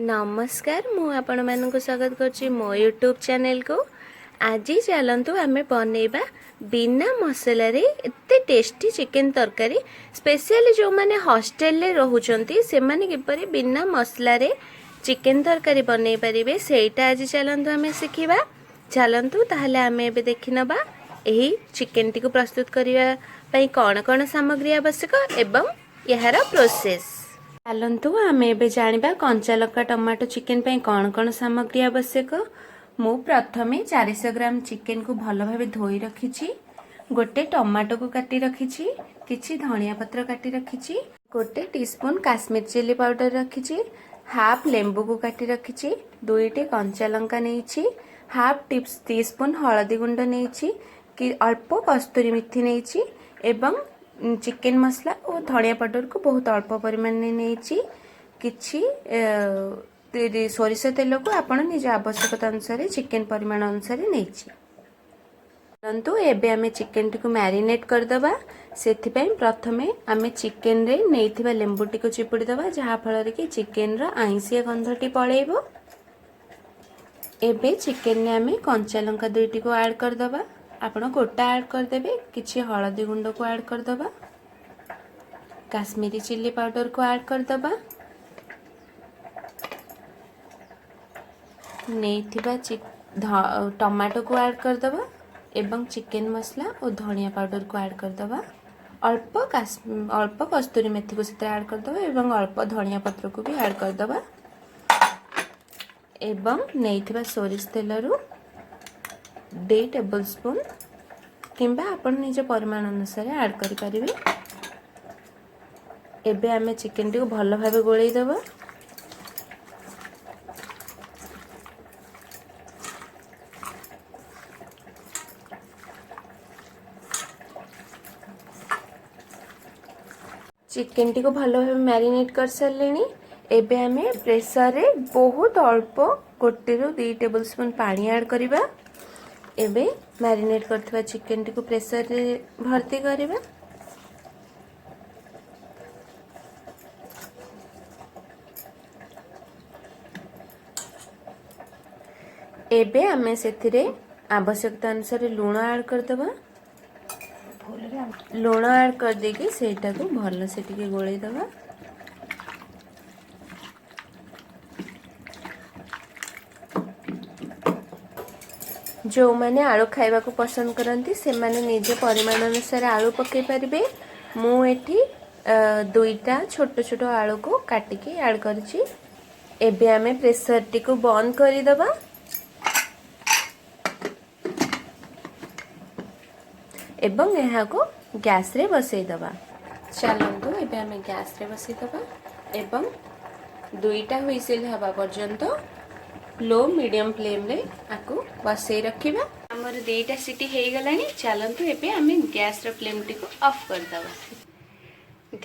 ନମସ୍କାର, ମୁଁ ଆପଣମାନଙ୍କୁ ସ୍ୱାଗତ କରୁଛି ମୋ ୟୁଟ୍ୟୁବ୍ ଚ୍ୟାନେଲକୁ। ଆଜି ଚାଲନ୍ତୁ ଆମେ ବନେଇବା ବିନା ମସଲାରେ ଏତେ ଟେଷ୍ଟି ଚିକେନ୍ ତରକାରୀ। ସ୍ପେଶିଆଲି ଯେଉଁମାନେ ହଷ୍ଟେଲରେ ରହୁଛନ୍ତି, ସେମାନେ କିପରି ବିନା ମସଲାରେ ଚିକେନ୍ ତରକାରୀ ବନେଇ ପାରିବେ, ସେଇଟା ଆଜି ଚାଲନ୍ତୁ ଆମେ ଶିଖିବା। ଚାଲନ୍ତୁ ତାହେଲେ ଆମେ ଏବେ ଦେଖିନେବା ଏହି ଚିକେନଟିକୁ ପ୍ରସ୍ତୁତ କରିବା ପାଇଁ କ'ଣ କ'ଣ ସାମଗ୍ରୀ ଆବଶ୍ୟକ ଏବଂ ଏହାର ପ୍ରୋସେସ୍। ଚାଲନ୍ତୁ ଆମେ ଏବେ ଜାଣିବା କଞ୍ଚା ଲଙ୍କା ଟମାଟୋ ଚିକେନ ପାଇଁ କ'ଣ କ'ଣ ସାମଗ୍ରୀ ଆବଶ୍ୟକ। ମୁଁ ପ୍ରଥମେ 400 ଗ୍ରାମ ଚିକେନକୁ ଭଲ ଭାବେ ଧୋଇ ରଖିଛି। ଗୋଟେ ଟମାଟୋକୁ କାଟି ରଖିଛି। କିଛି ଧନିଆ ପତ୍ର କାଟି ରଖିଛି। ଗୋଟେ ଟିସ୍ପୁନ୍ କାଶ୍ମୀର ଚିଲି ପାଉଡର ରଖିଛି। ହାଫ୍ ଲେମ୍ବୁକୁ କାଟି ରଖିଛି। ଦୁଇଟି କଞ୍ଚା ଲଙ୍କା ନେଇଛି। ହାଫ୍ ଟି ସ୍ପୁନ୍ ହଳଦୀ ଗୁଣ୍ଡ ନେଇଛି କି ଅଳ୍ପ କସ୍ତୁରୀ ମେଥି ନେଇଛି ଏବଂ ଚିକେନ ମସଲା ଓ ଧନିଆ ପାଉଡରକୁ ବହୁତ ଅଳ୍ପ ପରିମାଣରେ ନେଇଛି। କିଛି ସୋରିଷ ତେଲକୁ ଆପଣ ନିଜ ଆବଶ୍ୟକତା ଅନୁସାରେ, ଚିକେନ ପରିମାଣ ଅନୁସାରେ ନେଇଛି। ଚାଲନ୍ତୁ ଏବେ ଆମେ ଚିକେନଟିକୁ ମ୍ୟାରିନେଟ୍ କରିଦେବା। ସେଥିପାଇଁ ପ୍ରଥମେ ଆମେ ଚିକେନରେ ନେଇଥିବା ଲେମ୍ବୁଟିକୁ ଚିପୁଡ଼ି ଦେବା, ଯାହାଫଳରେ କି ଚିକେନର ଆଇଁଷିଆ ଗନ୍ଧଟି ପଳେଇବ। ଏବେ ଚିକେନରେ ଆମେ କଞ୍ଚା ଲଙ୍କା ଦୁଇଟିକୁ ଆଡ଼୍ କରିଦେବା। ଆପଣ ଗୋଟା ଆଡ଼୍ କରିଦେବେ। କିଛି ହଳଦୀ ଗୁଣ୍ଡକୁ ଆଡ଼୍ କରିଦେବା। କାଶ୍ମୀରୀ ଚିଲି ପାଉଡରକୁ ଆଡ଼୍ କରିଦେବା। ନେଇଥିବା ଟମାଟୋକୁ ଆଡ଼୍ କରିଦେବା ଏବଂ ଚିକେନ ମସଲା ଓ ଧନିଆ ପାଉଡରକୁ ଆଡ଼୍ କରିଦେବା। ଅଳ୍ପ କସ୍ତୁରୀ ମେଥିକୁ ସେଥିରେ ଆଡ଼୍ କରିଦେବା ଏବଂ ଅଳ୍ପ ଧନିଆ ପତ୍ରକୁ ବି ଆଡ଼୍ କରିଦେବା ଏବଂ ନେଇଥିବା ସୋରିଷ ତେଲରୁ 2 ଟେବଲ୍ ସ୍ପୁନ୍ କିମ୍ବା ଆପଣ ନିଜ ପରିମାଣ ଅନୁସାରେ ଆଡ଼୍ କରିପାରିବେ। ଏବେ ଆମେ ଚିକେନଟିକୁ ଭଲ ଭାବେ ଗୋଳେଇ ଦେବା। ଚିକେନଟିକୁ ଭଲ ଭାବେ ମ୍ୟାରିନେଟ୍ କରିସାରିଲେଣି। ଏବେ ଆମେ ପ୍ରେସରରେ ବହୁତ ଅଳ୍ପ 1ରୁ 2 ଟେବଲ୍ ସ୍ପୁନ୍ ପାଣି ଆଡ଼୍ କରିବା। ଏବେ ମ୍ୟାରିନେଟ୍ କରିଥିବା ଚିକେନଟିକୁ ପ୍ରେସରରେ ଭର୍ତ୍ତି କରିବା। ଏବେ ଆମେ ସେଥିରେ ଆବଶ୍ୟକତା ଅନୁସାରେ ଲୁଣ ଆଡ଼୍ କରିଦେବା। ଲୁଣ ଆଡ଼୍ କରିଦେଇକି ସେଇଟାକୁ ଭଲସେ ଟିକେ ଗୋଳେଇ ଦେବା। ଯେଉଁମାନେ ଆଳୁ ଖାଇବାକୁ ପସନ୍ଦ କରନ୍ତି, ସେମାନେ ନିଜ ପରିମାଣ ଅନୁସାରେ ଆଳୁ ପକାଇ ପାରିବେ। ମୁଁ ଏଠି ଦୁଇଟା ଛୋଟ ଛୋଟ ଆଳୁକୁ କାଟିକି ଆଡ଼୍ କରିଛି। ଏବେ ଆମେ ପ୍ରେସରଟିକୁ ବନ୍ଦ କରିଦେବା ଏବଂ ଏହାକୁ ଗ୍ୟାସରେ ବସେଇଦେବା। ଚାଲନ୍ତୁ ଏବେ ଆମେ ଗ୍ୟାସରେ ବସେଇଦେବା ଏବଂ ଦୁଇଟା ହୁଇସିଲ୍ ହେବା ପର୍ଯ୍ୟନ୍ତ ଲୋ ମିଡ଼ିୟମ୍ ଫ୍ଲେମ୍ରେ ଆକୁ ବସେଇ ରଖିବା। ଆମର ଦୁଇଟା ସିଟି ହେଇଗଲାଣି। ଚାଲନ୍ତୁ ଏବେ ଆମେ ଗ୍ୟାସର ଫ୍ଲେମ୍ଟିକୁ ଅଫ୍ କରିଦେବା।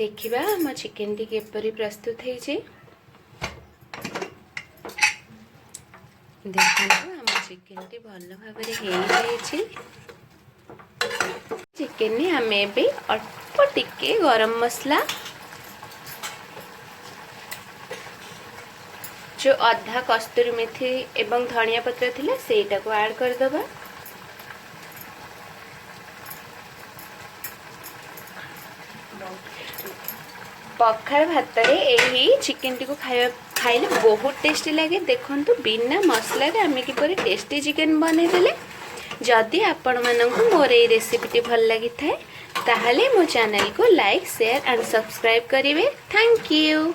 ଦେଖିବା ଆମ ଚିକେନଟି କିପରି ପ୍ରସ୍ତୁତ ହେଇଛି। ଦେଖନ୍ତୁ, ଆମ ଚିକେନଟି ଭଲ ଭାବରେ ହେଇଯାଇଛି। ଚିକେନରେ ଆମେ ଏବେ ଅଳ୍ପ ଟିକେ ଗରମ ମସଲା, ଯେଉଁ ଅଧା କସ୍ତୁରୀ ମେଥି ଏବଂ ଧନିଆ ପତ୍ର ଥିଲା, ସେଇଟାକୁ ଆଡ଼୍ କରିଦେବା। ପଖାଳ ଭାତରେ ଏହି ଚିକେନଟିକୁ ଖାଇଲେ ବହୁତ ଟେଷ୍ଟି ଲାଗେ। ଦେଖନ୍ତୁ, ବିନା ମସଲାରେ ଆମେ କିପରି ଟେଷ୍ଟି ଚିକେନ ବନେଇଦେଲେ। ଯଦି ଆପଣମାନଙ୍କୁ ମୋର ଏଇ ରେସିପିଟି ଭଲ ଲାଗିଥାଏ, ତାହେଲେ ମୋ ଚ୍ୟାନେଲକୁ ଲାଇକ୍, ସେୟାର ଆଣ୍ଡ ସବସ୍କ୍ରାଇବ୍ କରିବେ। Thank you.